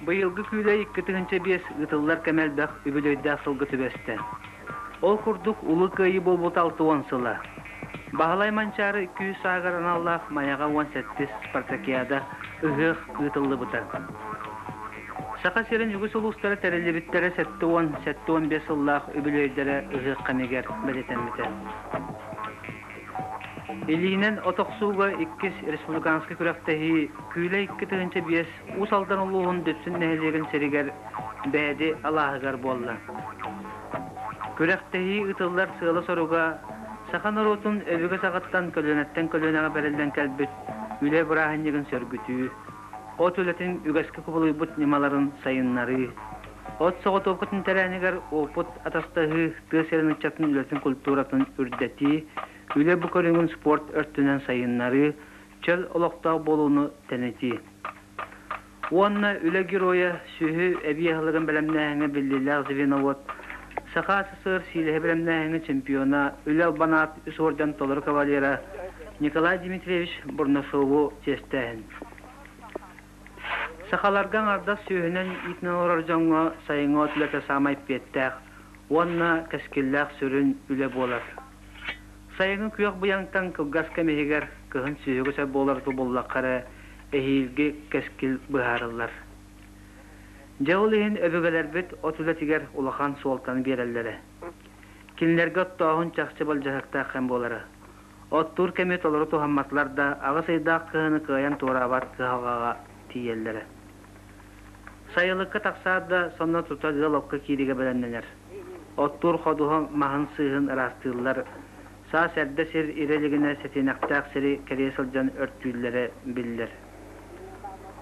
Быйылгы күүлэй 2005 ыытыллар кэмэ элбэх үбүлүөйдээх сылга түбэстэ. Ол курдук Улуу Кыайыы буолбута 60 сыла. Баһылай Манчаары күүс ааҕар аналлаах Майаҕа 17-ис спартакиада ыһыах ыытыллыбыта. Саха сирин үгүс улуустара тэриллибиттэрэ 70-75 сыллаах үбүлүөйдэрэ ыһыах кэмигэр бэлиэтэммитэ. Илиинэн от охсууга иккис республиканскай күрэхтэһии Күүлэй 2005 Уус Алдан улууһун Дүпсүн нэһилиэгин сиригэр Бээди алааһыгар буолла. Күрэхтэһии ыытыллар сыала-соруга саха норуотун өбүгэ саҕаттан көлүөнэттэн көлүөнэҕэ бэриллэн кэлбит үлэ бырааһынньыгын сөргүтүү, от үлэтин үгэскэ кубулуйбут ньымаларын сайыннарыы, от соҕотуопкатын тэрээһинигэр уопут атастаһыы, тыа сирин ыччатын үлэтин культуратын үрдэтии, үлэ бу көрүҥүн спорт өртүнэн сайыннарыы, чөл олохтоох буолууну тэнитии. Уонна үлэ геройа сүөһү эбии аһылыгын бэлэмнээһиҥҥэ биллиилээх звеновод, Саха СССР сиилэһи бэлэмнээһиҥҥэ чемпиона, үлэ албан аат үс орден толору кавалера Николай Дмитриевич Бурнашову чиэстээһин. Сахаларга аҥардас сүөһүнэн иитинэн олорор дьоҥҥо сайыҥҥы от үлэтэ саамай эппиэттээх уонна кэскиллээх сүрүн үлэ буолар. Сайыҥҥы күөх быйаҥтан кылгас кэм иһигэр кыһын сүөһүгэ сөп буолар буллахха эрэ эһиилги кэскил быһаарыллар. Дьэ ол иһин өбүгэлэрбит от үлэтигэр улахан суолтаны биэрэллэрэ. Кинилэргэ оттооһун чахчы былдьаһыктаах кэм буолара. Оттуур кэми толору туһамматылар да, аҕыс ыйдаах кыһыны кыайан туораабат кыһалҕаҕа тиийэллэрэ. Сайылыкка тахсаат да, сонно тута ыал окко киириигэ бэлэмнэнэр. Оттуур ходуһа маһын сыыһын ыраастыыллар, саас эрдэ сир ирэ илигинэ сэтиэнэхтээх сири кэрийэ сылдьан өртүүллэрэ биллэр.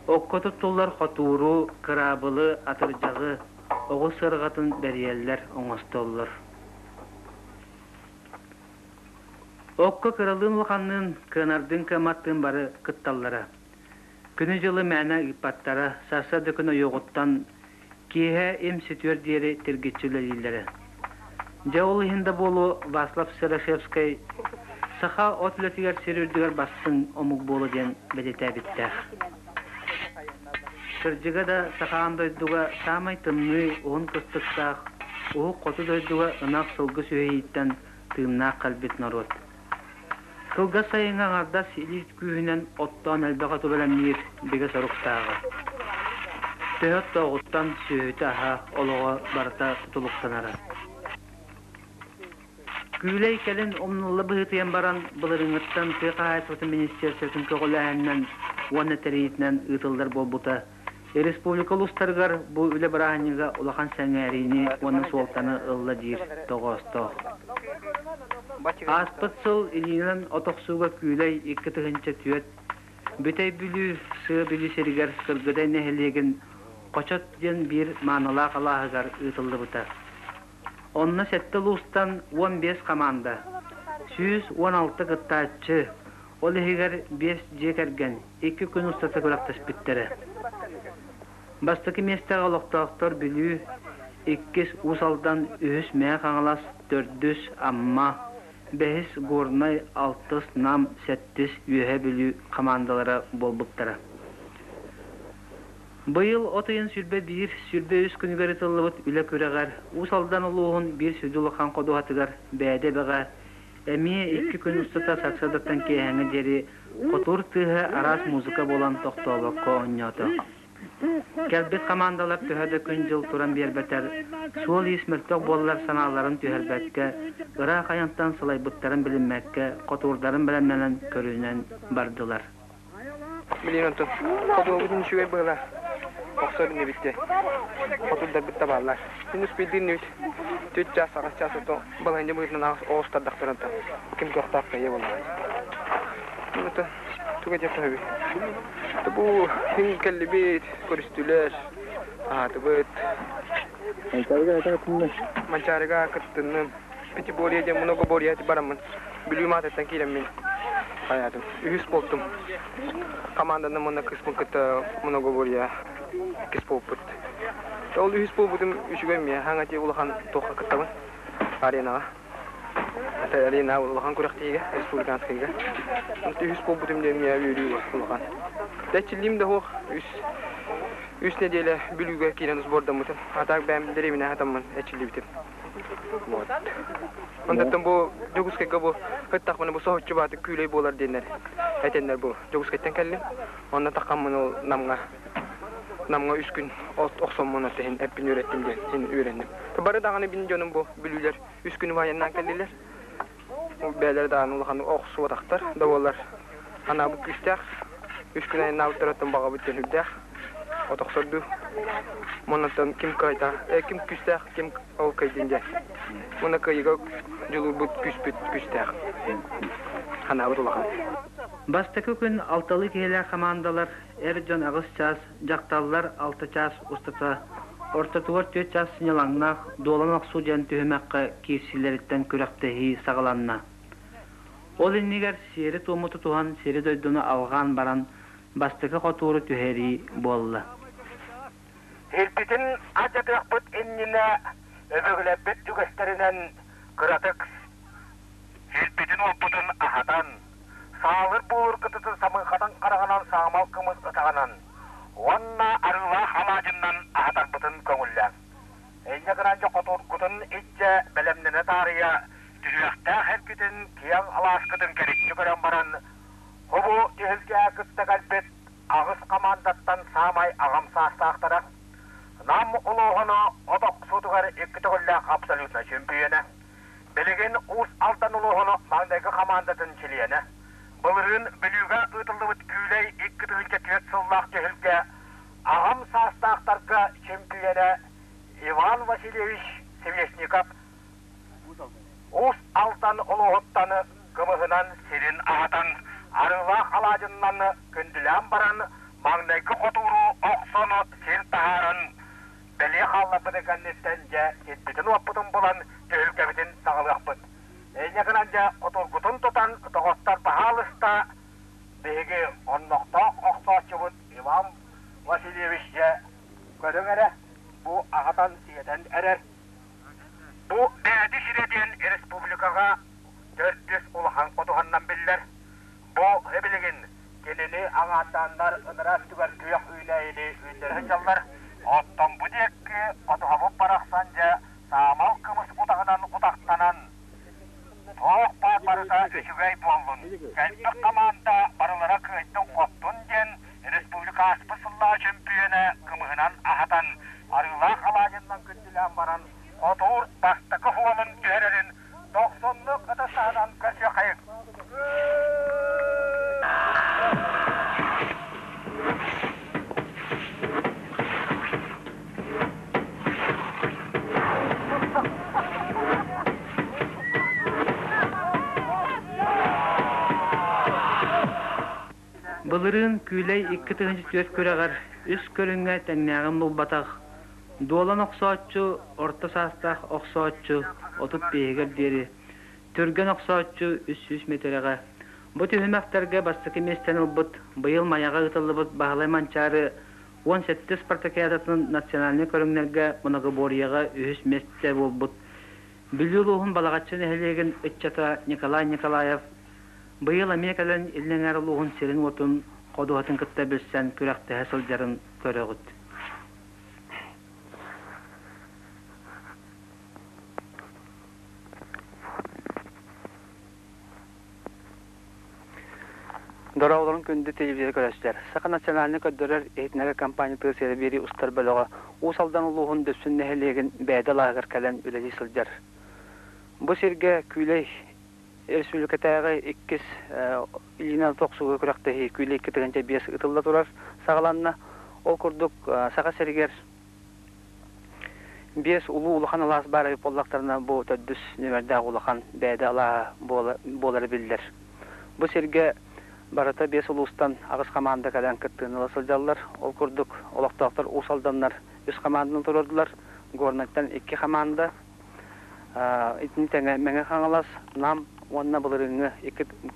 Окко туттуллар хотууру, кыраабылы, атырдьаҕы, оҕус сыарҕатын бэрийэллэр, оҥостоллор. Окко кыралыын-улаханныын, кыанардыын-кыамматтыын бары кытталлара. Күнү-дьылы мээнэ ыыппаттара, сарсыарда күн ойуоҕуттан киэһэ им сүтүөр диэри тиргиччи үлэлииллэрэ. Дьэ ол иһин да буолуо Васлав Серошевскай саха от үлэтигэр сир үрдүгэр бастыҥ омук буолуо диэн бэлиэтээбиттээх. Кырдьыга да, саха аан дойдуга саамай тымныы, уһун кыстыктаах, уһук хоту дойдуга ынах сылгы сүһэйииттэн тыыннаах кэлбит норуот. Кылгас сайыҥҥа аҥардас илии күүһүнэн оттоон элбэх оту бэлэмниир бигэ соруктааҕа. Төһө оттооҕуттан сүөһүтэ-аһа, олоҕо барыта тутулуктанара. Күүлэй кэлин умнулла быһыытыйан баран, былырыыҥҥыттан тыа хаһаайыстыбатын министиэристибэтин көҕүлээһининэн уонна тэрийиитинэн ыытыллар буолбута. Республика улуустарыгар бу үлэ бырааһынньыга улахан сэҥээриини уонна суолтаны ылла диир тоҕоостоох. Ааспыт сыл илиинэн от охсууга Күүлэй 2004, Бүтэй Бүлүү, Сыа Бүлүү сиригэр Кыргыдай нэһилиэгин Хочот диэн биир маанылаах алааһыгар ыытыллыбыта. Онно сэттэ улуустан 15 хамаанда, 116 кыттааччы, ол иһигэр биэс дьиэ кэргэн икки күн устата күрэхтэспиттэрэ. Бастакы миэстэҕэ олохтоохтор Бүлүү, иккис Уус Алдан, үһүс Мэҥэ Хаҥалас, төрдүс Амма, бэһис Горнай, алтыс Нам, сэттис Үөһээ Бүлүү хамаандалара буолбуттара. Быйыл от ыйын 21, 23 күнүгэр ыытыллыбыт үлэ күрэҕэр Уус Алдан улууһун биир сүдү улахан ходуһатыгар Бээдэ Эбэҕэ эмиэ икки күн устата сарсыардаттан киэһээҥҥэ диэри хотуур тыаһа араас музыка буолан тохтообокко оонньоото. Кэлбит хамаандалар төһө да күн-дьыл туран биэрбэтэр, суол-иис мөлтөх буоллар санааларын түһэрбэккэ, ыраах айантан сылайбыттарын билиммэккэ, хотуурдарын бэлэмнэнэн көрүнэн бардылар. Билигин онтон хотуобутун үчүгэй быһыылаах охсор инибит диэн хотурдарбыт да бааллар. Мин успейдыыр инибит түөрт чаас, аҕыс чаас ото балаһыанньа быһыытынан аҕыс оҕустардахтар онтон ким кыахтаах кыайа буоллаҕа. Онтон тугу этиэххэ сөбүй? Бу син кэллибит, көрүстүлэр, аһаатыбыт. Манчаарыга кыттынным. Пятиборье диэн многоборье бараммын Бүлүү маатыттан киирэммин хайаатым. Үһүс буолтум. Команданы уонна кыыспын кытта многоборье иккис буолбут. Ол үһүс буолбутум үчүгэй эмиэ. Хаҥа улахан туохха кыттабын аренаҕа. Арена улахан күрэхтэһиигэ, республиканскайга. Үһүс буолбутум диэн миэхэ үөрүү улахан. Дэччиллиим да суох үс үс нэдиэлэ Бүлүүгэ киирэн сбордаммытым. А так бэйэм дэриэбинэ хатаммын эчиллибитим. Вот. Онтон бу Дьокуускайга бу ыттахпына бу соһуччу бааты күүлэй буолар диэннэр этэннэр бу Дьокуускайтан кэллим. Онно таххаммын ол Намҥа Намҥа үс күн охсоммун иһин эппин үөрэттим диэн син үөрэнним. Бары даҕаны бин дьонум бу бүлүүлэр үс күн айаннаан кэллилэр. Бэйэлэрэ даҕаны улаханнык охсубатахтар да буоллар анаабыт күүстээх. Үс күн айаннаабыттарыттан баҕабыт диэн үрдээх. От охсордуу. Моннаттан ким кыайта, ким күүстээх, ким ол кыайдын диэн. Уонна кыайыыга дьулуурбут күүспүт күүстээх. Ханаабыт улахан. Бастакы күн алталыы киһилээх хамаандалар эр дьон аҕыс чаас, дьахталлар алта чаас устата ортотугар түөрт чаас сынньалаҥнаах дуолан охсуу диэн түһүмэххэ киирсиилэриттэн күрэхтэһии саҕаланна. Ол иннигэр сиэри-туому тутуһан сири-дойдуну алҕаан баран бастакы хотууру түһэрии буолла. Сирбитин алдьатыахпыт иннинэ өбүгэлэрбит үгэстэринэн кыратык сирбитин-уоппутун аһатан, саалыр буолур кытытын самыхатын хараҕынан саамал кымыс ытаҕынан уонна арыылаах алаадьыннан аһатарбытын көҥүллээҥ. Инньэ гынан дьэ хотуургутун иччэ бэлэмнэнэ таарыйа түһүөхтээх эргитин киэҥ алааскытын кэриччи көрөн баран, хобу түһүлгэ кытта кэлбит аҕыс хамаандаттан саамай аҕам саастаахтара Нам улууһун от охсуутугар икки төгүллээх абсолютнай чөмпүйүөнэ, билигин Уус Алдан улууһун маҥнайгы хамаандатын чилиэнэ, былырыын Бүлүүгэ ыытыллыбыт Күүлэй 2004 сыллаах түһүлгэ аҕам саастаахтарга чөмпүйүөнэ Иван Васильевич Свешников Уус Алдан улууһуттан кымыһынан сирин аһатан, арыылаах алаадьыннан күндүлээн баран, маҥнайгы хотууру охсон сир таһааран, бэлиэ хаалларбытын кэнниттэн дьэ сирбитин-уоппутун булан түһүлгэбитин саҕалыахпыт. Инньэ гынан дьэ хотуургутун тутан, доҕоттор баһаалыста биһиги оннохтоох охсооччубут Иван Васильевич дьэ көрүҥ эрэ, бу аһатан-сиэтэн эрэр. Бу Бээди сирэ диэн республикаҕа төрдүс улахан ходуһаннан биллэр. Бу билигин кинини аҥаардааннар ыныраа өттүгэр күөх үүнээйини үүннэрэ сылдьаллар. Оттон бу диэки ходуһабыт барахсан дьэ саамал кымыс утаҕынан утахтанан туох баар барыта үчүгэй буоллун, кэлбит хамаанда барылара кыайдын-хоттун диэн республика ааспыт сыллааҕы чөмпүйүөнэ кымыһынан аһатан, арыылаах алаадьыннан күндүлээн баран, хотуур бастакы суолун түһэрэрин дохсуннук ытыс таһынан көрсүөххэйиҥ. Былырыын Күүлэй 2004 күрэҕэр үс көрүҥҥэ тэҥнээҕин булбатах, дуолан охсооччу, орто саастаах охсооччу 35-гэр диэри, түргэн охсооччу 300 миэтэрэҕэ. Бу түһүмэхтэргэ бастакы миэстэни ылбыт, быйыл Майаҕа ыытыллыбыт Баһылай Манчаары 17 спартакиадатын национальнай көрүҥнэргэ многоборьеҕа үһүс миэстэ буолбут Бүлүү улууһун Балаҕаччы нэһилиэгин ыччата Николай Николаев Быйыл эмиэ кэлэн Илин Эҥээр улууһун сирин-уотун ходуһатын кытта билсэн күрэхтэһэ сылдьарын көрөҕүт. Дорооболорун күндү телевизор көрөөччүлэр! Саха национальнай көрдөрөр иһитиннэрэр компания тыа сирэ биэрии устар бөлөҕө Уус Алдан улууһун Дүпсүн нэһилиэгин Бээдэ алааһыгар кэлэн үлэлии сылдьар. Бу сиргэ Күүлэй Республикатааҕы иккис илиинэн охсууга күрэхтэһии Күүлэй 2 5 ыытылла турар саҕаланна. Ол курдук Саха сиригэр биэс улуу улахан алаас баар эбит буоллахтарына бу төрдүс нүөмэрдээх улахан Бээдэ алааһа буолара биллэр. Бу сиргэ барыта биэс улуустан аҕыс хамаанда кэлэн кыттыыны ыла сылдьаллар. Ол курдук олохтоохтор Уус Алданнар үс хамаанданы туруордулар, Горнайтан икки хамаанда, Итини тэҥэ Мэҥэ Хаҥалас, Нам уонна былырыыҥҥы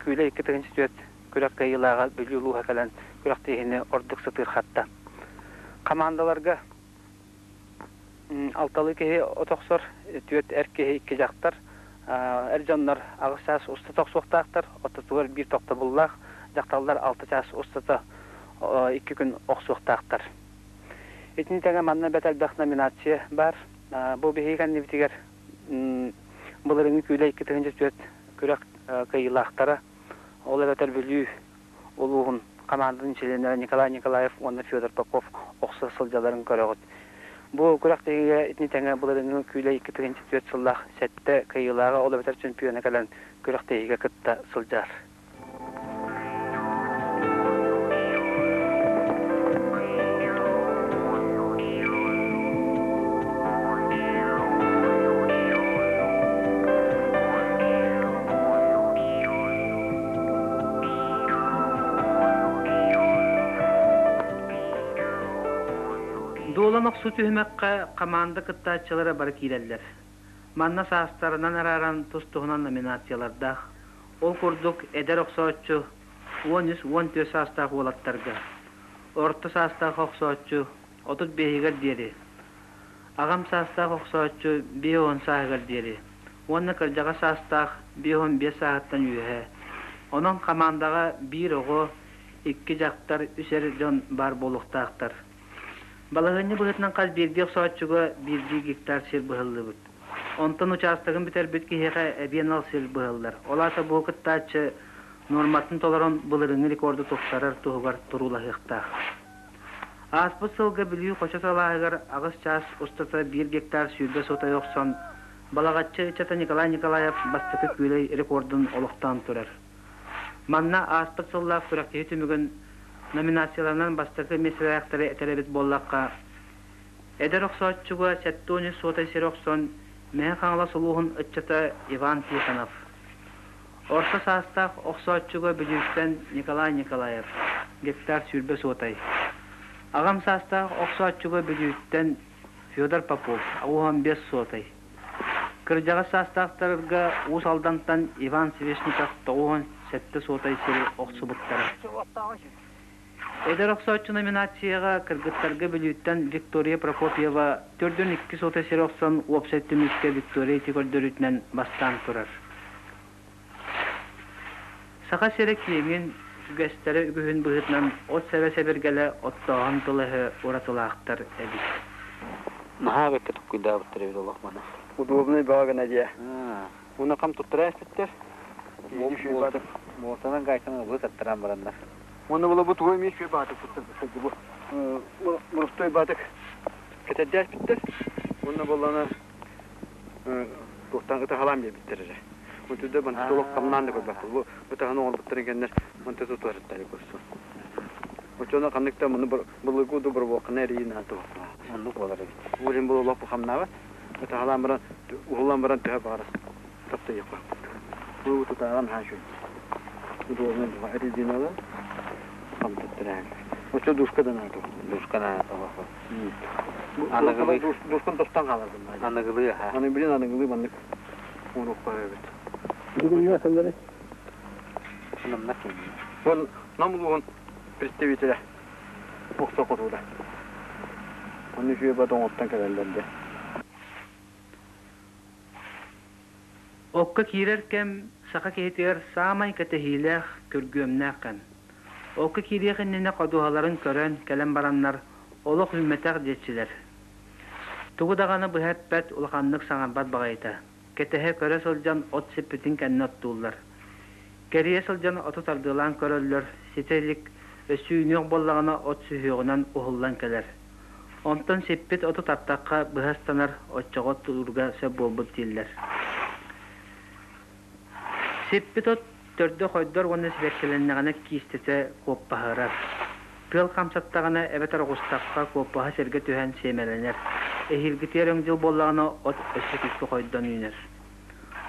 Күүлэ 2 4 күрэх кыайыылааҕа Бүлүү улууһа кэлэн күрэхтэһиини ордук сытыырхатта. Хамаандаларга алталыы киһи от охсор, түөрт эр киһи, икки дьахтар. Эр дьоннор 8 чаас устата охсуохтаахтар, ортотугар биир тохтобуллаах, дьахталлар 6 чаас устата 2 күн охсуохтаахтар. Итини тэҥэ манна бэрт элбэх номинация баар. Бу биһиги кэннибитигэр былырыыҥҥы Күүлэй 2004 күрэх кыайыылаахтара, ол эбэтэр Бүлүү улууһун хамаандатын чилиэннэрэ Николай Николаев уонна Федор Попов охсо сылдьалларын көрөҕүт. Бу күрэхтэһиигэ итини тэҥэ былырыыҥҥы Күүлэй 2004 сыллаах сэттэ кыайыылааҕа, ол эбэтэр чемпиона кэлэн күрэхтэһиигэ кытта сылдьар. Дуолан охсуу түһүмэххэ хамаанда кыттааччылара бары киирэллэр. Манна саастарынан арааран тус-туһунан номинациялардаах. Ол курдук эдэр охсооччу 13-14 саастаах уолаттарга, орто саастаах охсооччу 35-игэр диэри, аҕам саастаах охсооччу 50 сааһыгар диэри уонна кырдьаҕас саастаах 55 сааһыттан үөһэ. Онон хамаандаҕа биир оҕо, икки дьахтар, үс эр дьон баар буолуохтаахтар. Балаһыанньа быһыытынан хас биирдии охсооччуга биирдии гектар сир быһыллыбыт. Онтон учаастагын бүтэрбит киһиэхэ эбии анал сир быһыллар. Ол аата бу кыттааччы нуорматын толорон былырыыҥҥы рекорду тупсарар туһугар туруулаһыахтаах. Ааспыт сылга Бүлүү хочо салааһыгар 8 чаас устата 1 гектар 20 сотай охсон, Балаҕаччы ыччата Николай Николаев бастакы күүлэй рекордун олохтоон турар. Манна ааспыт сыллаах күрэхтэһии түмүгүн номинацияларынан бастакы миэстэлээхтэри этэр эбит буоллахха, эдэр охсооччуга 73 суотай сири охсон, Мэҥэ Хаҥалас улууһун ыччата Иван Тихонов, орто саастаах охсооччуга Бүлүүттэн Николай Николаев, гектар 20 суотай, аҕам саастаах охсооччуга Бүлүүттэн Федор Попов, 85 суотай, Кырдьаҕас саастаахтарга Уус Алдантан Иван Свешников 97 суотай сири охсубуттара. Эдэр охсооччу номинацияҕа кыргыттарга Бүлүүттэн Виктория Прокопьева 42 суотай сири охсон уопсай түмүккэ Виктория ити көрдөрүүтүнэн бастаан турар. Саха сирэ киэҥин, үгэстэрэ үгүһүн быһыытынан от сэбэ-сэбиргэлэ оттооһун тыл-өһө уратылаахтар эбит. Наһаа бэккэ туккуйдаабыттар эбит олох маны. Удобный бөҕө гына дьиэ. Уна хам туттара эспиттэр. Муосанан гайканы ылы таттаран бараннар. Уонна була бу тугу эмиэ үчүгэй баатык туттар бу мурустой баатык кэтэрдээспиттэр. Уонна буоллана туохтан ытаһалаан биэрбиттэр эрэ. Мантыда манты толох хамнаан да көрбөппүт. Бу ытаһаны оҥорбуттарын кэннэр манты тутуһарыттар көрсө. Оччоно ханнык да маны былыргы доброволканы эрийин ааты Оннук буолар эбит. Улин бұл олох хамнаабат. Ытаһалаан баран уһуллан баран төһө баҕарас таптайыахха. Бу тутааҕын хаачуй. Удобно резиналы хамтаттыраан. Оччо душка да наада. Душка наада. Аныгылыы душкан тостон хаалар. Аныгылыы ха. Аны билин аныгылыы маннык урук бар эбит. Бүгүн сыллары. Вон нам улуун представителя охсо хотуура. Оны үчүгэй бат оҥоттон кэлэллэр дэ. Окко киирэр кэм саха киһитигэр саамай кэтэһиилээх, күргүөмнээх кэм. Окко киириэх иннинэ ходуһаларын көрөн кэлэн бараннар олох үүммэтэх диэччилэр. Тугу даҕаны быһа эппэт, улаханнык саҥарбат баҕайыта. Кэтэһэ көрө сылдьан от сиппитин кэннэ оттууллар. Кэрийэ сылдьан оту тардыалаан көрөллөр, ситэ илик, өссө үүнүөх буоллаҕына от сүһүөҕүнэн уһуллан кэлэр. Онтон сиппит оту тартахха быһа ыстанар, оччоҕо оттуурга сөп буолбут дииллэр. Сиппит от төрдө хойдор уонна сибэккилэннэҕинэ киистэтэ куоппаһырар. Тыал хамсаттаҕына эбэтэр оҕустахха куоппаһа сиргэ түһэн сиэмэлэнэр. Эһиилгитигэр өҥ дьыл буоллаҕына от өссө күүскэ хойдон үүнэр.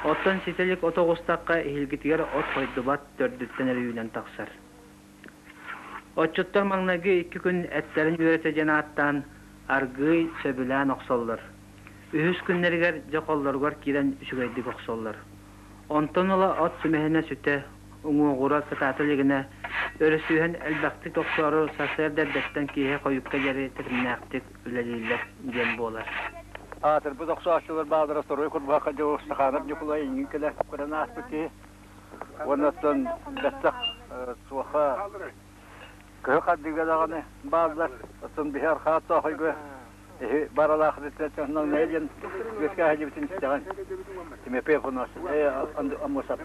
Оттон ситэ илик от оҕустахха эһиилгитигэр от хойдубат, төрдүттэн эрэ үүнэн тахсар. Отчуттар маҥнайгы икки күн эттэрин үөрэтэ диэн ааттаан аргыый сөбүлээн охсоллор. Үһүс күннэригэр дьэ холлоругар киирэн үчүгэйдик охсоллор. Онтон ыла от сүмэһинэ сүтэ, уҥуоҕура кытаата илигинэ, өрөсүһэн элбэхтик охсоору сарсыарда эрдэттэн киэһэ хойукка диэри тэтимнээхтик үлэлииллэр диэн буолар. Аатырбыт охсооччулар баалара Торуй Курбаха дьыл Стаханов Ньукулай иҥин кэлэ көрөн ааспыт киһи. Уонна оттон бэттэх суоха кыһы хардыыга даҕаны бааллар. Оттон биһи архаат тоохойго эһи баралаах диэн диэн үөскээһэ дьибитин истэҕин. Тимофей Афанасьевич Аммосов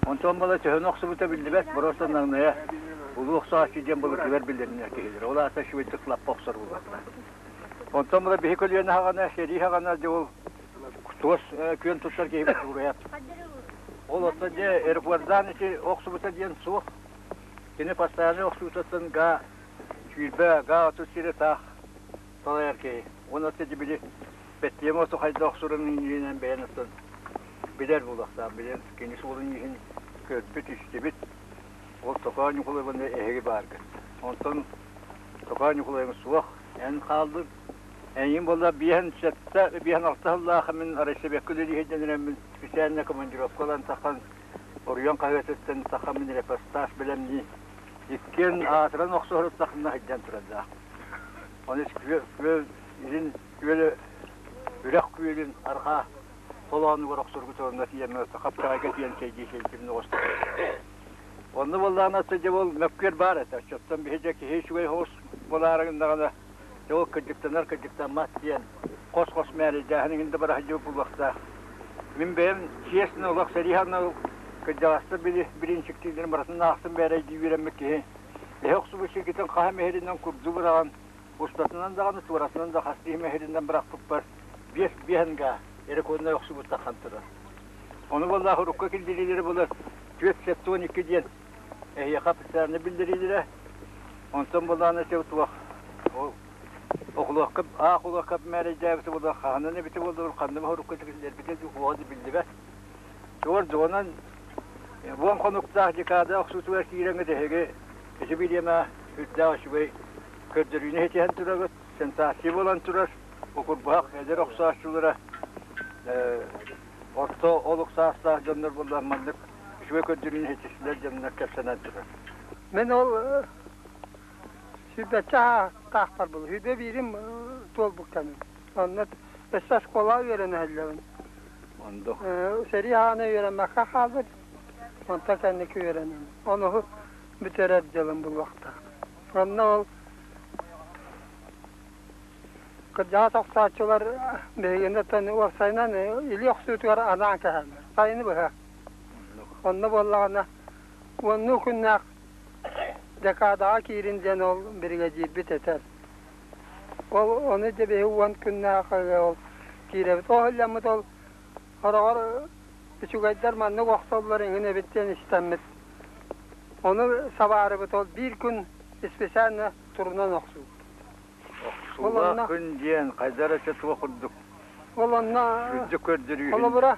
Онтон бала төһөнү охсубута биллибэт, просто наҥнайа улуу охсооччу диэн былыргылар биллэринэр киһилэр. Ол аата үчүгэйдик лаппа охсор буолуохтаах. Онтон була биһи көлүөнэ хаҕана, сэрии хаҕана дьэ ол туос күөн туттар киһибит Дуурайап. Ол оттон дьэ рекордаан ити охсубута диэн суох. Кини постоянно охсуутуттан га 20 га 30 сири таах салайар киһи. Уонна ити били бэттиэмэ оту хайда охсурун иһинэн бэйэн оттон билэр буолуохтаах. Билэн кини суолун иһин көрбүт, истибит. Ол Токоо Ньукулайбаны эһиги бааргыт. Онтон Токоо Ньукулайым суох. Эн хааллын. Эйигин буолла биэһэн сэттэ, биэһэн алта сыллаах мин райсовекка үлэлииһин эрэммин специально командировка ылан тахан Оруйан хаһыатыттан тахан мин репортаж бэлэмнии иккиэн аатыран охсуһуруттахына сылдьан турардаах. Оны күөл илин күөл үрэх күөлүн арҕаа толоонугар охсургут онно тиийэн хапчаҕайга тиийэн чэйдии сылдьыбын оҕустум. Онно буоллаҕына дьэ ол мөккүөр баар этэ. Оччоттон биһи дьэ киһи үчүгэй соҕус буолаары гыннаҕына дьэ ол кырдьыктанар кырдьыктаммат диэн хос-хос мээрэйдээһин иҥин да бара сылдьыбыт буолуохтаах. Мин бэйэм чиэстинэ олох сэрии саҕана кырдьаҕастар били бириинчиктииллэрин барытын аахсын бээрэйдии үөрэммит киһи эһэ охсубут сиргитин хаһа мэһиринэн курдуу быраҕан устатынан даҕаны туоратынан да хас киһи мэһиринэн бырахпыппар биэс биэһэн гаа рекорднай охсубут таххан турар. Ону буоллаах урукку киллэриилэри була 472 диэн эһиэхэ официально биллэриилэрэ. Онтон буоллаҕына туох ол окулуокка аах улуокка мээрэйдээбитэ буоллар хаһанан эбитэ буоллар ханна урукку киллэрбитэ дуу биллибэт. Чуор дуонан уон хонуктаах декада охсуутугар киирэҥҥит эһиги ити бириэмэ үрдээх үчүгэй көрдөрүүнү ситиһэн турабыт, сенсация буолан турар. Окурбаһах эдэр охсооччулара орто олук саастаах дьоннор буоллар маннык үчүгэй көрдөрүүнү ситистилэр дьоннор кэпсэнэн турар. Мин ол сүүрбэччэ таахпар был. Сүүрбэ биирим туолбут кэмим. Онно өссө оскуола үөрэнэ сылдьабын. Ондо. Сэрии аана үөрэммэккэ хаалбыт. Онтон кэнники үөрэнэм. Ону бүтэрэр дьылым булуохтаах. Онно ол Кырдьаҕас охсооччулар биһигини оттон уопсайынан илии охсуутугар анаан кэһэллэр. Сайыны быһа. Онно буоллаҕына уоннуу күннээх декадаҕа киирин диэн ол биригэдьиирбит этэр. Ол ону дьэ биһи уон күннээх ол киирэбит. Ол иһиллэммит ол сороҕор үчүгэйдэр маннык охсоллор эҥин эбит диэн истэммит. Ону сабаарыбыт ол биир күн специально турунан охсубут. Охсуулаах күн диэн хайда эрэ туох курдук Ол онно үрдүк көрдөрүүһүн холобура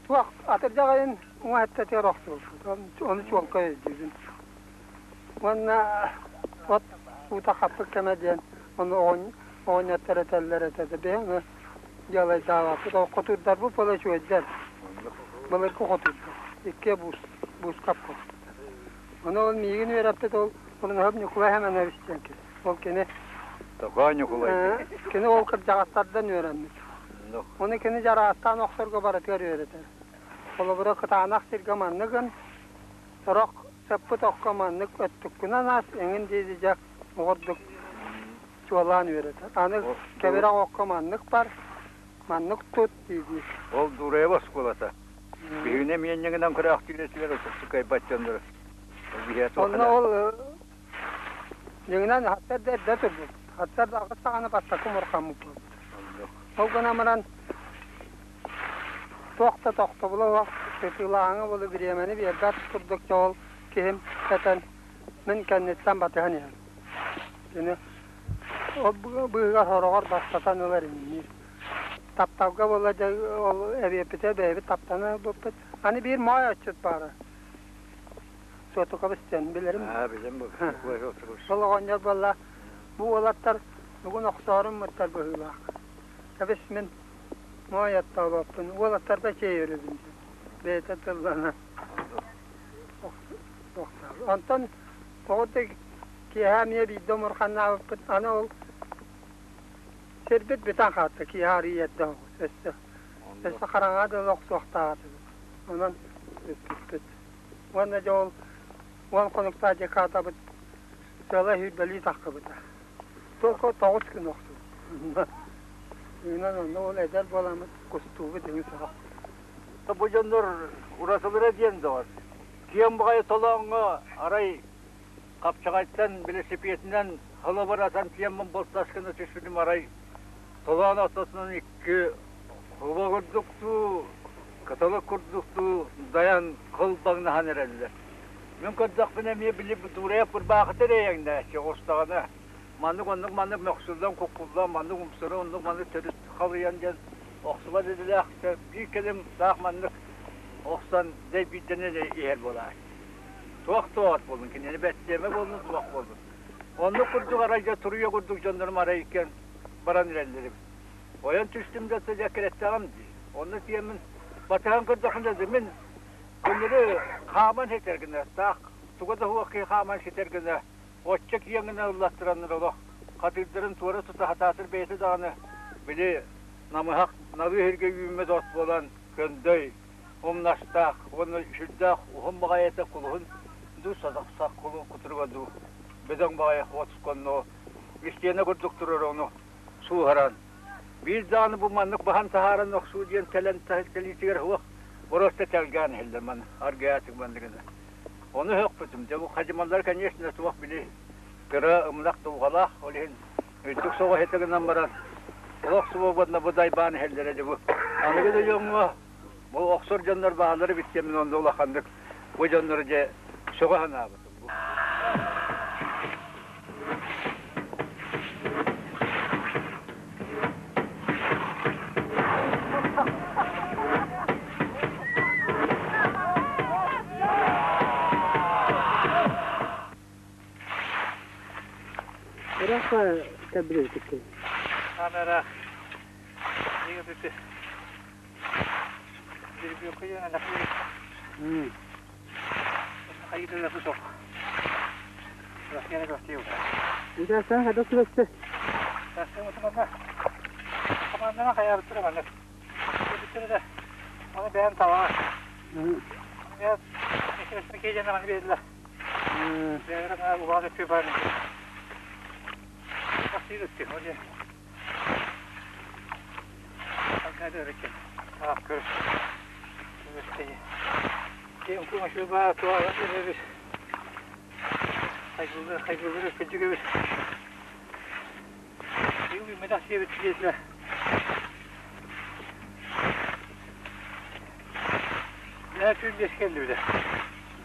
туох атырдьах айын уҥа өттөтүгэр охсубуппут. Ону чуолкай өйдүүбүн. Уонна от уута хаппыт кэмэ диэн ону оҕонньоттор этэллэр этэ да биһи ону дьыалайдаабаппыт. Ол хотуурдарбыт буола үчүгэйдэр. Былыргы хотуурдар. Икки буус буускап хотуурдар. Ону ол миигин үөрэппит ол Урунаһап Ньукулай Хэмэнэбис диэн кини. Ол кини Тоҕо Ньукулай? Кини ол кырдьаҕастардан үөрэммит. Ону кини дьараастаан охсорго барытыгар үөрэтэр. Холобура, кытаанах сиргэ маннык гын, сорох сыппыт окко маннык өттүккүнэн аас, эҥин диэри дьэ оҕордук чуолаан үөрэтэр. Аны кэбирэх окко маннык бар, маннык тут дии-дии. Ол Дураева оскуолата. Биһигини эмиэнньигинэн көрөөхтүүр этилэр, отуттук кыайбат дьоннору. Онно ол дьиҥинэн хаттар да эрдэ турбут. Хаттар да аҕыс саҕана бастакы мурхаммыт буолбут. Ол гынан баран туох да тохтобула суох сытыылааһыҥа буолу бириэмэни биэрбэт курдук дьол киһим этэн мин кэнниттэн батыһан иһэн. Кини ол быыһыгар сороҕор бастатан ылар инниир. Тапталга буолла дьэ ол эбиэппитэ бэйэбит таптана ылбыппыт. Аны биир моой отчут баара. Суотукабыс диэн билэрим. Аа, билем бу. Ол оҕонньор буолла бу уолаттар бүгүн охсоорум мыттар быһыылаах. Кэбис мин моой аттаабаппын, уолаттарга чэй өрөбүн диэн. Бэйэтэ тыллана охсоору. Онтон тоҕо да киэһэ эмиэ биирдэ омурханнаабыппыт. Аны ол Сирбит бүтэн хаалта, киэһэ арыый эрдэ оҕус. Өссө, өссө хараҥаҕа дылы охсуохтаах этибит. Онон бүппүппүт. Уонна дьэ ол уон хонуктаах декадабыт сыала сүүрбэлии таххыбыта. Только тоҕус күн охсубут. Инэн онно ол эдэр буоламмыт кустуубут иҥин сорох. Бу дьоннор уратылара диэн доҕор. Киэҥ баҕайы толооҥҥо арай Хапчаҕайтан велосипедынан холобуратан тиэммин бултас гына түспүтүм арай толоон ортотунан икки куба курдуктуу, кыталык курдуктуу дайан кылбаҥнаһан эрэллэр. Мин көрдөхпүнэ эмиэ били дуурайап курбаахыта эрэйэҥнээччи оҕустаҕына маннык оннук маннык мөхсүллэн куккуллан маннык умсары оннук маннык төрүт халыйан диэн охсубат идэлээх биир кэлим таах маннык охсон дэйбиирдэнэн иһэр буолааччы. Туох туох буоллун, кинини бэттиэмэ буоллун, туох буоллун. Оннук курдук арай дьэ туруйа курдук дьоннорум арай иккиэн баран эрэллэр эбит. Ойон түстүм да дьэ кирэттэҕим дии. Онно тиэммин батыһан көрдөхпүнэ да мин көннөрү хааман ситэр гына, таах туга да суох киһи хааман ситэр гына, оччо киэҥ гына ыллаттараннар олох хатыырдарын туора тута сатаатар бэйэтэ даҕаны били намыһах налыы сиргэ үүммэт от буолан көндөй умнастаах уонна сүрдээх уһун баҕайы этэ кулуһун дуу садахсах кутуруга дуу бөдөҥ баҕайы отсконно истиэнэ курдук турар ону сууһаран биир даҕаны бу маннык баһан таһааран охсуу диэн кэлэн тэлиитигэр суох просто тэлгээн иһэллэр маны аргыйаатык манныгына ону өһөхпүтүм дьэ бу хадьымаллар конечно туох били кыра ымлах дулҕалаах ол иһин үрдүк соҕус этэ гынан баран олох свободно бу дайбаан иһэллэрэ дьэ бу аныгы да дьоҥҥо Бу охсор дьоннор бааллара эбит диэн мин онно улаханнык бу дьоннору дьэ сөҕө санаабытым. Ыраахха кэбирэбитиккин. Камера. Үтээстээн хайдах түбэстэ?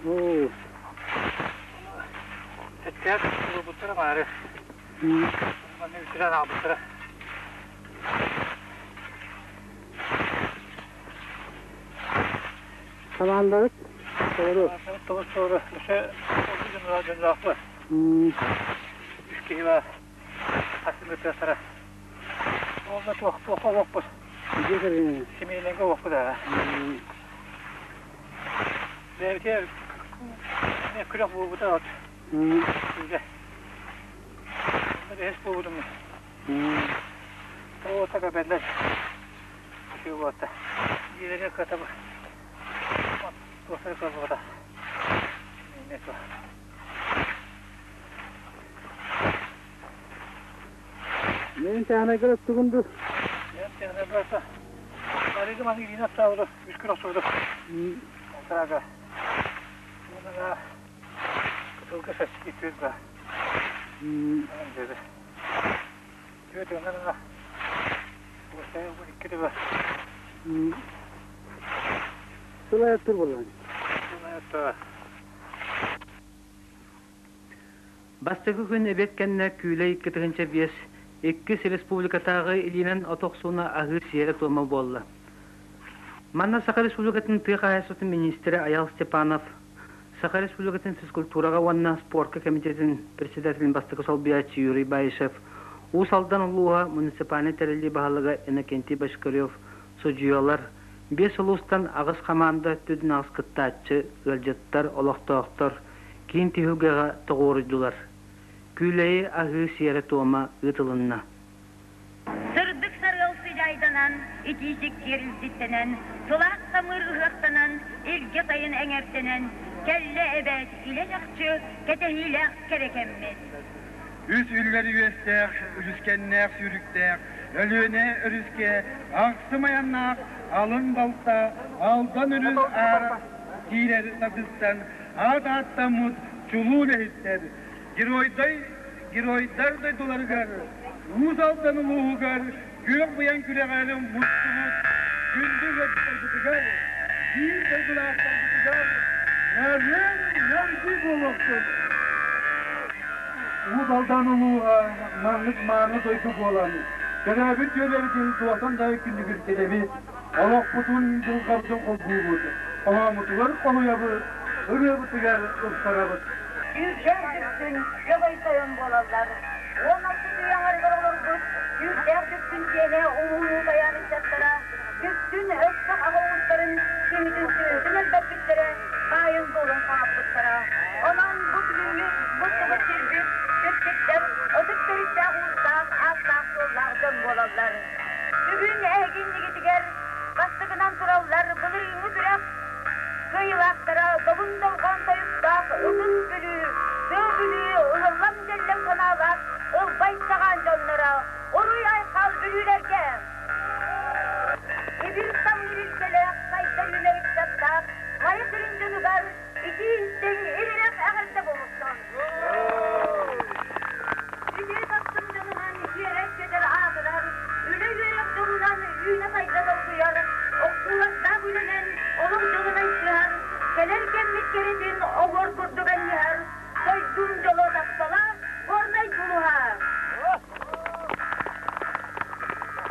Оо. Хамаандабыт толору. Дьиэ кэргэнэ. Мен тәһәнәгер өттүгүн ду. Сылайаттыр боллаҕын. Бастакы күн эбиэт кэннэ Күүлэй 2005 иккис республикатааҕы илиинэн от охсууна аһыыр сиэрэ-туома буолла. Манна Саха Республикатын тыа хаһаайыстыбатын миниистирэ Айал Степанов, Саха Республикатын физкультураҕа уонна спорка комитетын председателин бастакы солбуйааччы Юрий Баишев, Уус Алдан улууһа муниципальнай тэриллии баһылыга Иннокентий Бочкарев, судьуйалар, биэс улуустан аҕыс хамаанда өттүн аҕыс кыттааччы, ыалдьыттар, олохтоохтор киин түһүлгэҕэ тоҕуоруйдулар. Күүлэйи аһыы сиэрэ-туома ыытылынна. итии сиккиэр илдьиттэнэн, сылаас самыыр ыһыахтанан, илгэ сайын эҥэрдэнэн, кэллэ эбээт илэ-чахчы кэтэһиилээх кэрэ кэммит. Үс үллэр үөстээх, үлүскэннээх сүүрүктээх, Өлүөнэ өрүскэ ахсым айаннаах алын балта Алдан өрүс аара киирэр тардыттан аат ааттаммыт чулуу үлэһиттэр геройдай геройдар дойдуларыгар Уус Алдан улууһугар күөх быйаҥ күрэҕэр мустубут күндү ыалдьыттарбытыгар, биир дойдулаахтарбытыгар нарын нөргүй буолуохтун! Уус Алдан улууһа маннык мааны дойду буолан, төрөөбүт түөлэбитин туохтан да күндүгүртэтэбит, олохпутун дьылҕабытын холбуубут, хоһооммутугар холуйабыт, ырыабытыгар ылсарабыт. Күүрдээх Дүпсүн Дьөгөй тойон буолаллар. 16 үйэ аҥарыгар олорбут Күүрдээх Дүпсүн сиэнэ улуу тайаан ыччаттара Дүпсүн өстөх аҕа уустарын киһитин сүөһүтүн элбэппиттэрэ, баайын-дуолун хаҥаппыттара. Онон бу бүгүҥҥү мустубут сирбит Дүпсүттэр ытык төрүттээх уустаах, ааттаах-суоллаах дьон буолаллар. Бүгүн эһиги иннигитигэр бастакынан тураллар былырыыҥҥы күрэх Кыайыылаахтара добун долгон тойуктаах Ытыс Бүлүү, Тыа Бүлүү ыһыллам-дьэллэм санаалаах ылбай саҕаан дьонноро Уруй-айхал Бүлүүлэргэ! Ибир самыыр илгэлээх сайдар үүнэр ыччаттаах Майа сирин дьонугар итии-истиҥ иһирэх эҕэрдэ буолуохтун! Үтүө тахсым дьонунан үөрэр-көтөр аатырар, үлэ-үөрэх дьолунан үүнэ-сайда долгуйар, охсуулардаах үлэнэн олох дьолун айсыһар, кэлэр кэммит кэрэтин оһуор курдук анньыһар, дойдум дьоло таптала, горнай дьулуһа.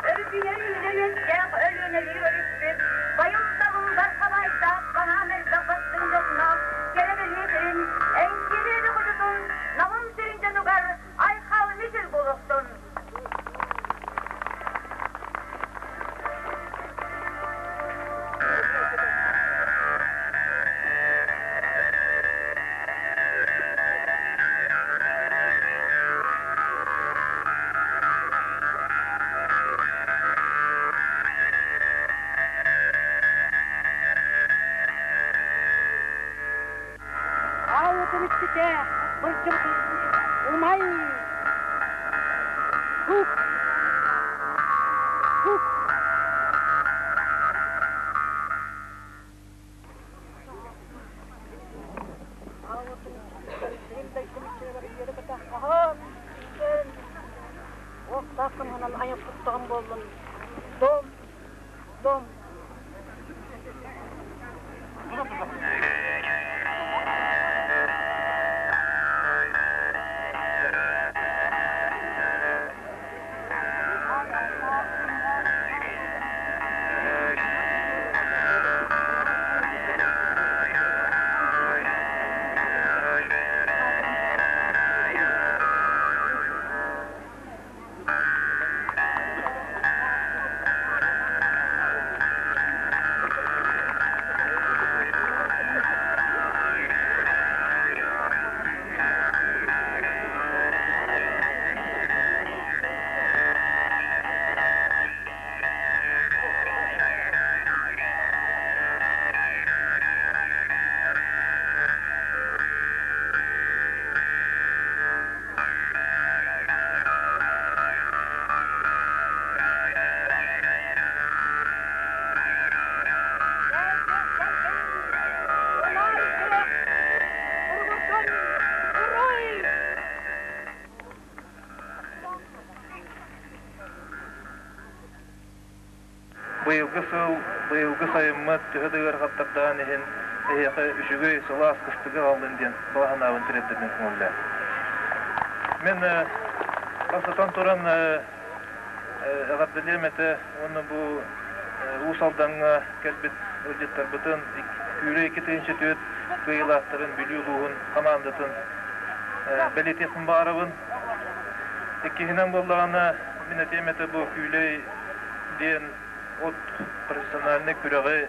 Өрүкүйэр үүнэ үөстээх Өлүөнэлиир өрүспүт, байым-талым бархабайдаах баһаам элбэх бастыҥ дьонноох кэрэ бэлиэ сирин, Эҥкилиэби хочотун Намым сирин дьонугар айхал мичил буолуохтун! Аал иччитэ былдьыбытын умай Тук Тук Уохтаах айан куттаҕым буоллун. Дом, дом. Быйылгы сыл, быйылгы сайыммыт төһө да ыарахаттардаан иһин эһиэхэ үчүгэй, сылаас кыстыгы аҕаллын диэн баҕа санаабын тириэрдэрбин көҥүллээн. Мин бастатан туран эҕэрдэлиэм этэ уонна бу Уус Алдаҥҥа кэлбит ыалдьыттарбытын Күүрэ 2004 кыайыылаахтарын Бүлүү улууһун хамаандатын бэлиэтиэхпин баҕарабын. Иккиһинэн буоллаҕына, мин этиэм этэ бу Күүлэй диэн от профессиональнай күрэҕи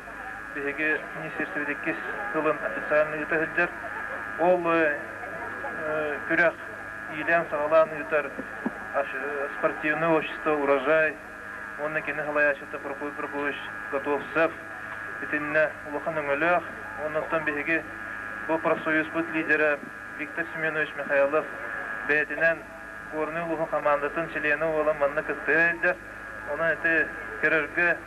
биһиги министерствобыт иккис сылын официально ыыта сылдьар. Ол күрэх иилээн-саҕалаан ыытар спортивное общество «Урожай» уонна кини салайааччыта Прокопий Прокопьевич Готовцев итиннэ улахан өҥөлөөх. Оннуттан биһиги бу профсоюзпут лидерэ Виктор Семенович Михайлов бэйэтинэн Горнай улууһун хамаандатын чилиэнэ буолан манна кыттыһа сылдьар. Онон ити көрөргө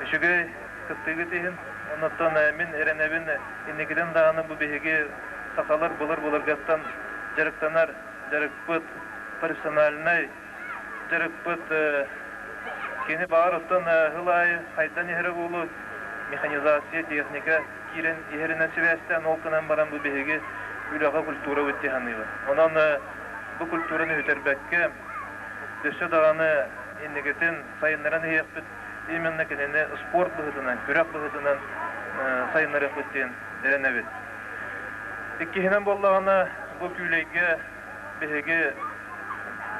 үчүгэй кыттыыгыт иһин. Оннуттан мин эрэнэбин инникитин даҕаны бу биһиги сахалар былыр-былыргаттан дьарыктанар дьарыкпыт профессиональнай дьарыкпыт кини баҕар оттон сыл аайы хайдан иһэрэ буолуо механизация техника киирэн иһэринэн сибээстээн ол гынан баран бу биһиги үлэҕэ культурабыт дии саныыбын. Онон бу культураны сүтэрбэккэ өссө даҕаны инникитин сайыннаран иһиэхпит именно кинини спорт быһыытынан, күрэх быһыытынан сайыннарыахпыт диэн эрэнэбит. Иккиһинэн буоллаҕына бу күүлэйгэ биһиги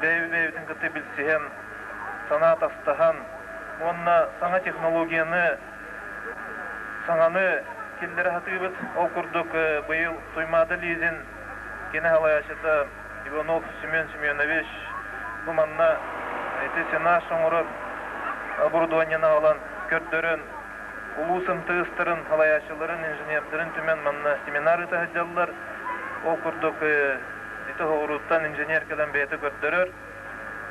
бэйэ-бэйэбитин кытта билсиһэн, санаа атастаһан уонна саҥа технологияны саҥаны киллэрэ сатыыбыт. Ол курдук быйыл Туймаада Лизин кини салайааччыта Иванов Семен Семенович бу манна ити сенаж оҥорор оборудованиены аҕалан көрдөрөн улуус МТС-тарын салайааччыларын, инженердэрин түмэн манна семинар ыыта сылдьаллар. Ол курдук ити оҕурууттан инженер кэлэн бэйэтэ көрдөрөр.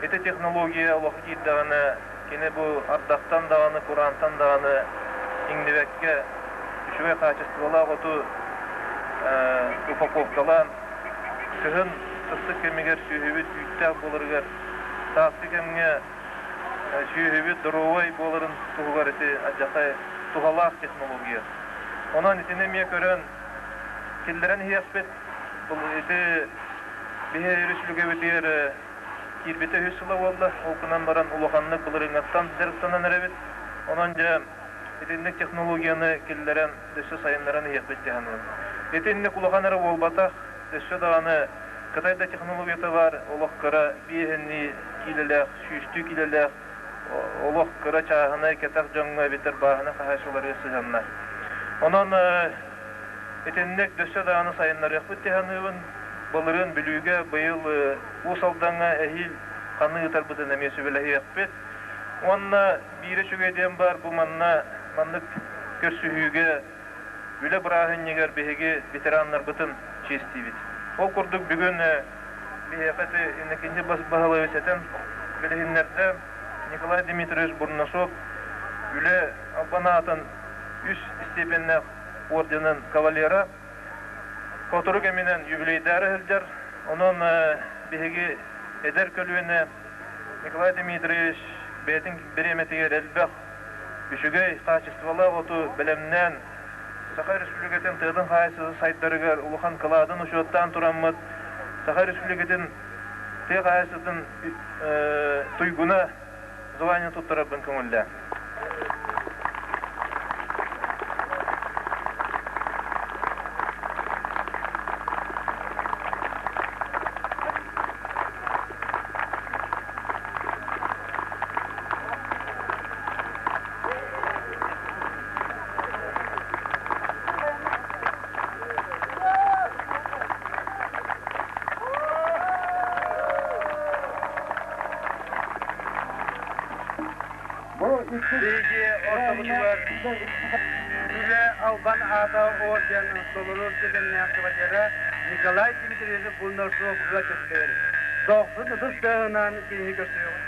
Ити технология олоххо киирдэҕинэ, кини бу ардахтан даҕаны, кураантан даҕаны иҥнибэккэ үчүгэй хаачыстыбалаах оту упаковкалаан, кыһын сыстык кэмигэр сүөһүбүт үүттээх буоларыгар, сааскы кэмҥэ сүөһүбүт доруобай буоларын туһугар ити алдьархай туһалаах технология. Онон итини эмиэ көрөн киллэрэн иһиэхпит. Ити биһи өрүс киирбитэ үһүс сыла буолла. Ол гынан баран улаханнык былырыыҥҥаттан дьарыктанан эрэбит. Онон дьэ итинник технологияны киллэрэн өссө сайыннаран иһиэхпит дии саныыбын. Итинник улахан эрэ буолбатах, өссө даҕаны Кытай да технологията баар, олох кыра биэһиннии киилэлээх, сүүстүү киилэлээх олох кыра чааһынай кэтэх дьоҥҥо эбэтэр бааһына хаһаайыстыбаларыгар сыһыаннаах. Онон итинник өссө даҕаны сайыннарыахпыт дии саныыбын. Былырыын Бүлүүгэ, быйыл Уус Алдаҥҥа эһиил ханыы ыытарбытын эмиэ сүбэлэһиэхпит. Уонна биир үчүгэй диэн баар, бу манна маннык көрсүһүүгэ үлэ бырааһынньыгар биһиги ветераннарбытын чиэстиибит. Ол курдук бүгүн биһиэхэ ити Иннокентий Баһылайевич этэн билиһиннэрдэ Николай Дмитриевич Бурнашов үлэ албан аатын үс степеннээх орденын кавалера сотору кэминэн юбилейдаары сылдьар. Онон биһиги эдэр көлүөнэ Николай Дмитриевич бэйэтин бириэмэтигэр элбэх үчүгэй хаачыстыбалаах оту бэлэмнээн Саха Республикатын тыатын хаһаайыстыбатын сайдарыгар улахан кылаатын учуоттаан тураммыт Саха Республикатын тыа хаһаайыстыбатын туйгуна звание туттарарбын көҥүллээн. Биһиги ортобутугар Үлэ Албан аата орден толору степеннээх кавалера Николай Дмитриевич Бурнашов ыалдьыттыыр. Дохсун ытыс тыаһынан кинини көрсүөҕүҥ.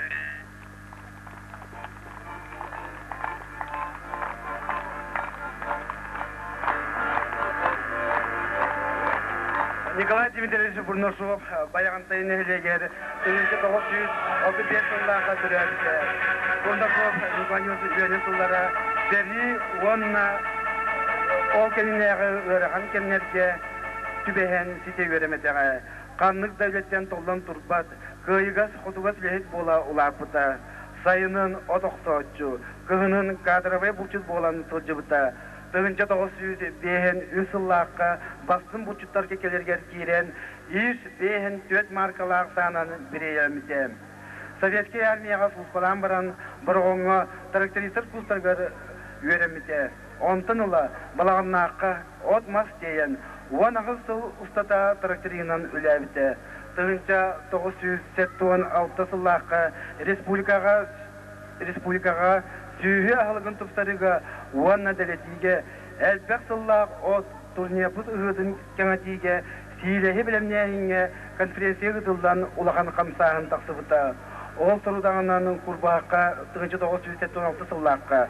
Николай Дмитриевич Бурнашов Байаҕантай нэһилиэгэр 1935 сыллаахха төрөөбүтэ. Бурнашов Николай үөрэх сыллара сэрии уонна ол кэннинээҕи ыарахан кэмнэргэ түбэһэн ситэ үөрэммэтэҕэ. Ханнык да үлэттэн толлон турбат, кыайыгас-хотугас үлэһит буола улааппыта. Сайынын от охсооччу, кыһынын кадровай булчут буолан сылдьыбыта. 1953 сыллаахха бастыҥ булчуттарга кэлэригэр киирэн, ис биэһин түөрт мааркалаах саанан бириэммитэ. Советскай армияҕа сулууспалаан баран, Бороҕоҥҥо трактористар курстарыгар үөрэммитэ. Онтон ыла Балаҕаннаахха от-мас тиэйэн, 18 сыл устата тракториһынан үлээбитэ. 1976 сыллаахха республикаҕа республикаҕа сүөһү аһылыгын тупсарыыга уонна дэлэтиигэ элбэх сыллаах от турнепус ыһыытын кэҥэтиигэ сиилэһи бэлэмнээһиҥҥэ конференция ыытыллан улахан хамсааһын тахсыбыта. Ол сорудаҕынан Курбаахха 1976 сыллаахха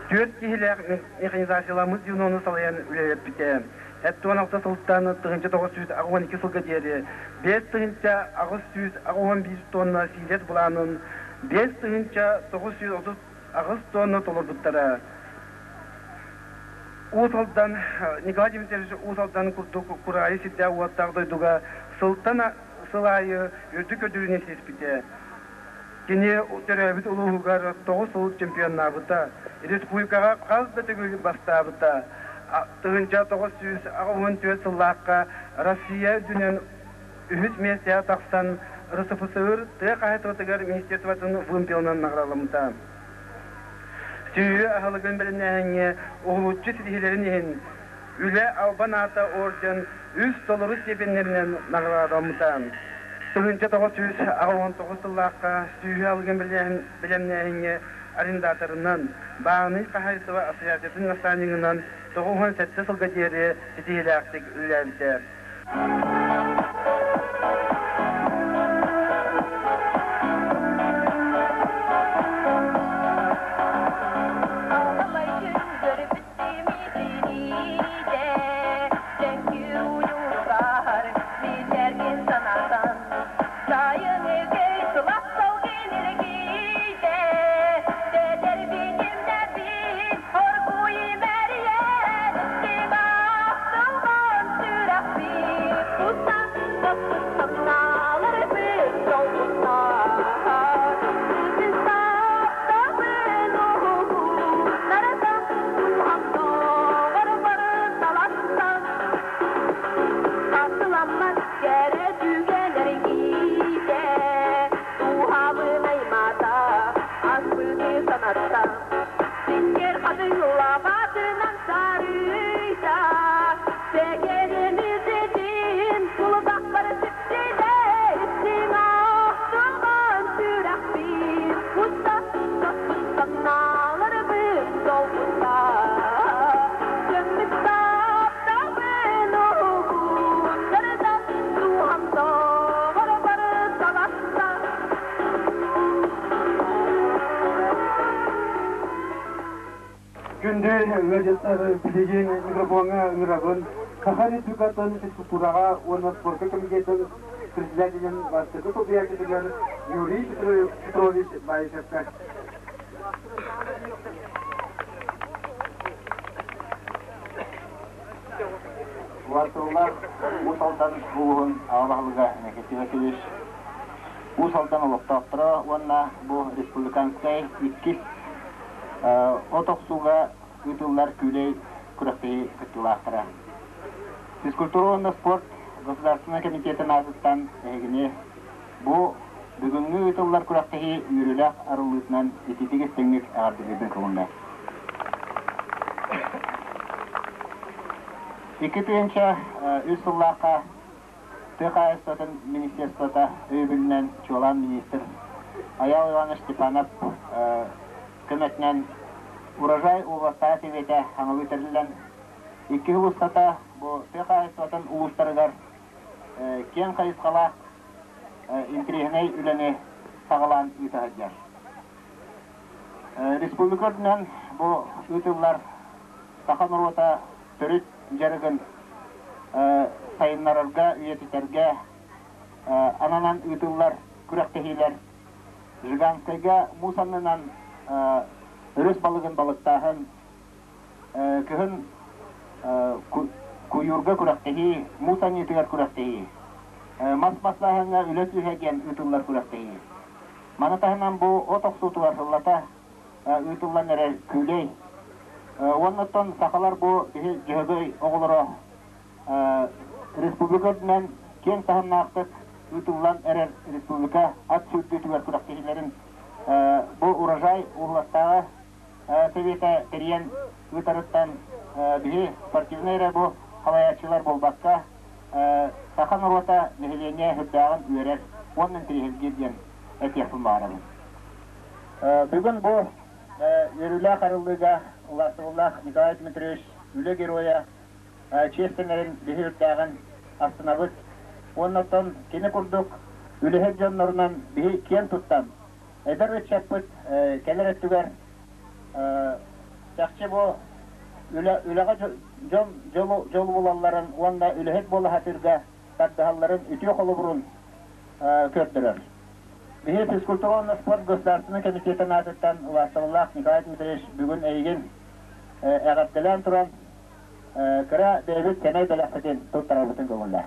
түөрт киһилээх механизацияламмыт звенону салайан үлэлэппитэ. 76 сылтан 1982 сылга диэри 5881 тонна сиилэс былаанын 5938 тонна толорбуттара. Уус Алдан Николай Дмитриевич Уус Алдан курдук кураайы сирдээх-уоттаах дойдуга сылтан сыл аайы үрдүк көрдөрүүнү ситиспитэ. Кини төрөөбүт улууһугар тоҕус сыл чемпионнаабыта, республикаҕа хас да төгүл бастаабыта. 1984 сыллаахха Россия үрдүнэн үһүс миэстэҕэ тахсан РСФСР тыа хаһаайыстыбатыгар министерствотын вымпелынан наҕарааламмыта. Сүөһү аһылыгын бэлэмнээһиҥҥэ уһулуччу ситиһиилэрин иһин Үлэ албан аата орден үс толору степеннэринэн наҕараадаламмыта. 1989 сыллаахха сүөһү аһылыгын бэлэмнээһиҥҥэ арендаторынан, бааһынай хаһаайыстыба ассоциациятын наставнигынан 97 сылга диэри ситиһиилээхтик үлэлээбитэ. Күндү ыалдьыттар, билигин микрофоҥҥа ыҥырабын. Саха Республикатын физкультураҕа уонна спорка комитетын председателин бастакы солбуйааччытыгар Юрий Петрович Баишевка. Уартыллар Уус Алдан улууһун аҕа баһылыга Иннокентий Васильевич Уус Алдан олохтоохторо уонна бу республиканскай иккис от охсууга ыытыллар күүлэй күрэхтэһии кыттыылаахтара. Физкультура уонна спорт государственнай комитетын аатыттан эһигини бу бүгүҥҥү ыытыллар күрэхтэһии үөрүүлээх арыллыытынан ититик истиҥник эҕэрдэлиирбин көҥүллээ. 2003 сыллаахха Тыа хаһаайыстыбатын министерствота өйөбүлүнэн чуолаан министр Айаал Иванович Степанов көмөтүнэн Урожай уобаластаах сэбиэтэ хаҥалыы тэриллэн икки сыл устата бу тыа хаһаайыстыбатын улуустарыгар киэҥ хайысхалаах интэриэһинэй үлэни саҕалаан ыыта сылдьар. Республика үрдүнэн бу ыытыллар саха норуота төрүт дьарыгын сайыннарарга, үйэтитэргэ ананан ыытыллар күрэхтэһиилэр Жиганскайга муус аннынан өрүс балыгын балыктааһын, кыһын куйуурга күрэхтэһии, муус анньыытыгар күрэхтэһии, мас маслааһыҥҥа үлэ күүһэ диэн ыытыллар күрэхтэһии. Маны таһынан бу от охсуутугар сыллата ыытыллан эрэр күүлэй. Уонна оттон сахалар бу биһи Дьөһөгөй оҕолоро республика үрдүнэн киэҥ таһымнаахтык ыытыллан эрэр республика ат сүүрдүүтүгэр күрэхтэһиилэрин бу урожай уһуластааҕы сэбиэтэ тэрийэн ыытарыттан биһи спортивнай эрэ бу халайааччылар буолбакка саха норуота нэһилиэнньэ сүрдээҕин үөрэр уонна интэриэһиргиир диэн этиэхпин баҕарабын. Бүгүн бу үөрүүлээх арыллыыга улаастабыллаах Николай Дмитриевич үлэ геройа чиэстэнэрин биһи үрдээҕин астынабыт. Уонна оттон кини курдук үлэһит дьоннорунан биһи киэн туттан, эдэр ыччаппыт кэлэр өттүгэр чахчы бу үлэҕэ дьон дьол булалларын уонна үлэһит буола сатыырга тардыһалларын үтүө холобурун көрдөрөр. Биһи физкультура уонна спорт государственнай комитетын аатыттан убаастабыллаах Николай Дмитриевич бүгүн эйигин эҕэрдэлээн туран кыра бэйэбит сэмэй бэлэхпитин туттарарбытын көҥүллээ.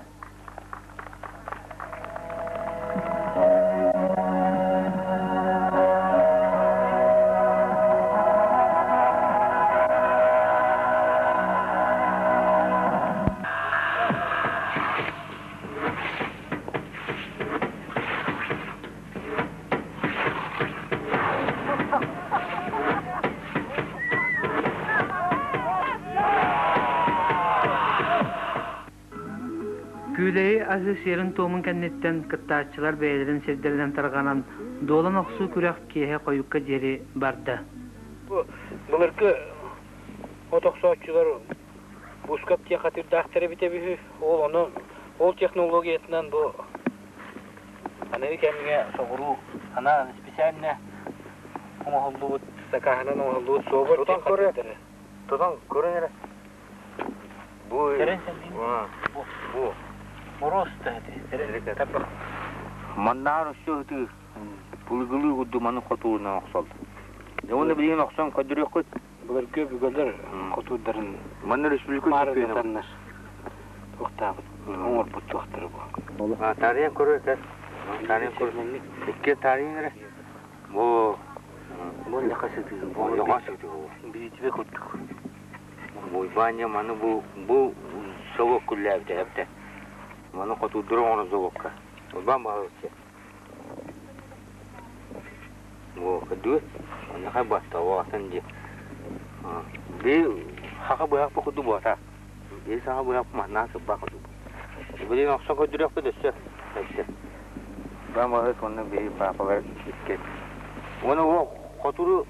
Күүлэйи аһыы сиэрин-туомун кэнниттэн кыттааччылар бэйэлэрин сирдэринэн тарҕанан, дуолан охсуу күрэх киэһэ хойукка диэри барда. Былыргы от охсооччулар Бускап диэн хатыырдаахтар эбитэ үһү. Ол ону ол технологиятынан бу аныгы кэмҥэ соҕуруу анаан специально оҥоһуллубут сакааһынан оҥоһуллубут суобар диэн хатыырдары. Тутан көрөн эрэ. Бу Тэрэн сэллиин. Бу. Бу. Мороз да эти. Тарбах. Маннаар өссө ытыы пылыгылыы курдук маны хотуурунан охсоллор. Уонна билигин охсон көрдөрүөххүт. Былыргы өбүгэлэр хотуурдарын Манна республика маарыннатаннар туохтаабыт оҥорбут туохтара бу. Таарыйан көрөр кэл. Таарыйан көр. Икки таарыйан эрэ. Бу бу лаха сытыы. Бу лаха сытыы. Биитибе курдук. Бу Ваня маны бу бу совок күллээбитэ эбитэ. Маны хотуурдары оҥорон совокка. Урбаан баһылыччы. Бу оннохой батта оҕотон дии. Би хаха быһах бу курдук буота. Би саха быһах манна сыбба курдук. Билигин охсон көрдөрүөхпүт өссө. Өссө. Бамаһыт онно биһи паапалар икки. Уонна ол хотуру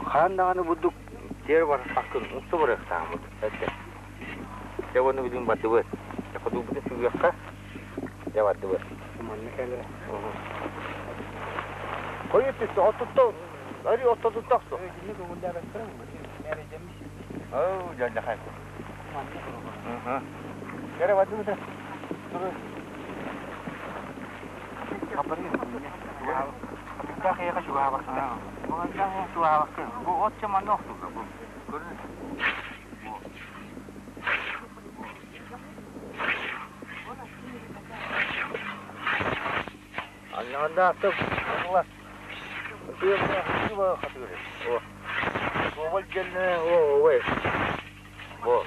хаан даҕаны бурдук тиэр бар хаккын укса барыахтааммыт. Өттө. Дьэ уонна билигин бардыбыт. Хотуурбутун сүгүөххэ. Дьэ бардыбыт. Манна кэлэр. Хойут түстэ, оттутта, ари оттотутта охсу. Кинини көҥүллээбэттэрэ мээрэйдэммит. Оо, дьаллахай. Кэрэ бардыбыт. Хатыктаах эйэхэ чугаһаабакка. Чугаһаабакка. Бу отча манна охсулла бу. Көрүн. Анньаҕандаахтык ылла. Суобал дьэллэ ой. Бу.